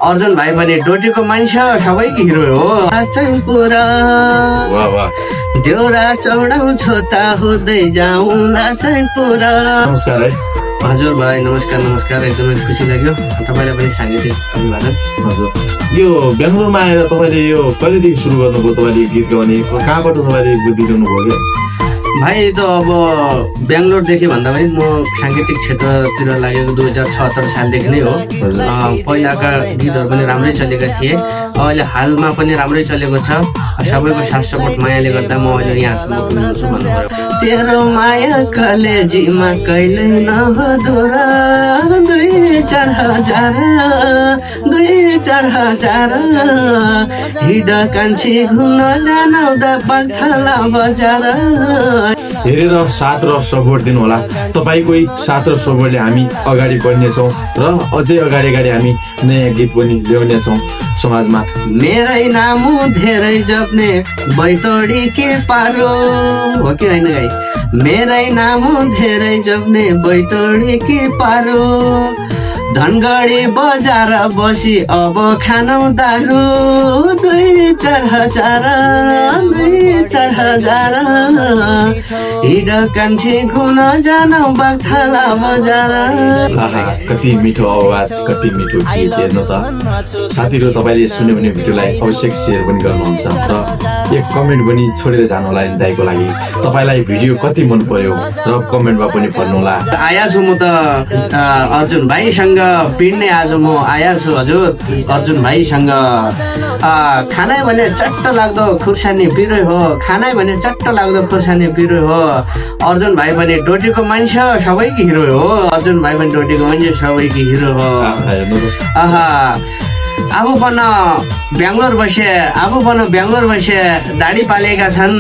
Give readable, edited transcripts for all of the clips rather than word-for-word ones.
अर्जुन भाइ पनि डोटीको मान्छे सबैको हिरो हो। पुरा देउरा चौडाउँछ त हुँदै जाउँला चाहिँ पुरा। नमस्कार है। हजुर भाइ नमस्कार एकदमै खुसी लाग्यो तपाईँलाई पनि साङ्गीतिक अभिवादन। हजुर यो बेङ्गलोरमा आएर तपाईँले यो कहिलेदेखि सुरु गर्नुभयो तपाईँले गीत गाउने कहाँबाट तपाईँले बुद्धि ल्याउनुभयो? भाइ त अब बेङ्गलोरदेखि भन्दा पनि म साङ्गीतिक क्षेत्रतिर लागेको 2076 सालदेखि नै हो। पहिलाका गीतहरू पनि राम्रै चलेका थिए, अहिले हालमा पनि राम्रै चलेको छ। सबैको साथ सपोर्ट मायाले गर्दा म अहिले यहाँसम्म पुगेको छु भन्नु पर्यो। तेरो माया कलेजीमा कहिले नभदोरा 2-4 हजार हिड कान्छी घुम्न जानाउँदा पाङथला बजार। हेरेर साथ र सपोर्ट दिनु होला। तपाईँकै साथ र सपोर्टले हामी अगाडि बढ्नेछौँ र अझै अगाडि हामी नयाँ गीत पनि ल्याउनेछौँ समाजमा। मेरै नाम धेरै जप्ने बैतडी के पारो हो कि होइन गाई? मेरै नाम धेरै जप्ने बैतडी के पारो धनगढी बजार बसी अब खानौ दारू 2-4 हजार हिड कान्छी घुम्न जानौ बागथला बजार। कति मिठो आवाज, कति मिठो गीत। हेर्नु त साथीहरू, तपाईँले सुन्यो भने भिडियोलाई अवश्य सेयर पनि गर्नुहुन्छ र एक कमेन्ट पनि छोडेर जानु होला दाइको लागि। तपाईँलाई भिडियो कति मन पर्यो र कमेन्टमा पनि भन्नुहोला। आया छु म त अर्जुन भाइसँग पिड्ने। आज म आया छु हजुर अर्जुन भाइसँग। खानै भने चट्ट लाग्दो खुर्सानी पिरो हो, खानै भने चट्ट लाग्दो खुर्सानी पिरो हो। अर्जुन भाइ पनि डोटीको मान्छे सबैको हिरो हो। अर्जुन भाइ पनि डोटीको मान्छे सबैको हिरो हो। आफू पनि बेङ्गलोर बसे दाढी पालेका छन्।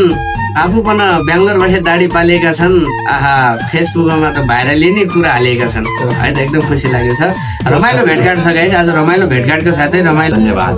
फेसबुकमा त भाइरल नै कुरा हालेका छन् है त। एकदम खुसी लागेको छ। रमाइलो भेटघाट छ गाइस आज। रमाइलो भेटघाटको साथै रमाइलो। धन्यवाद।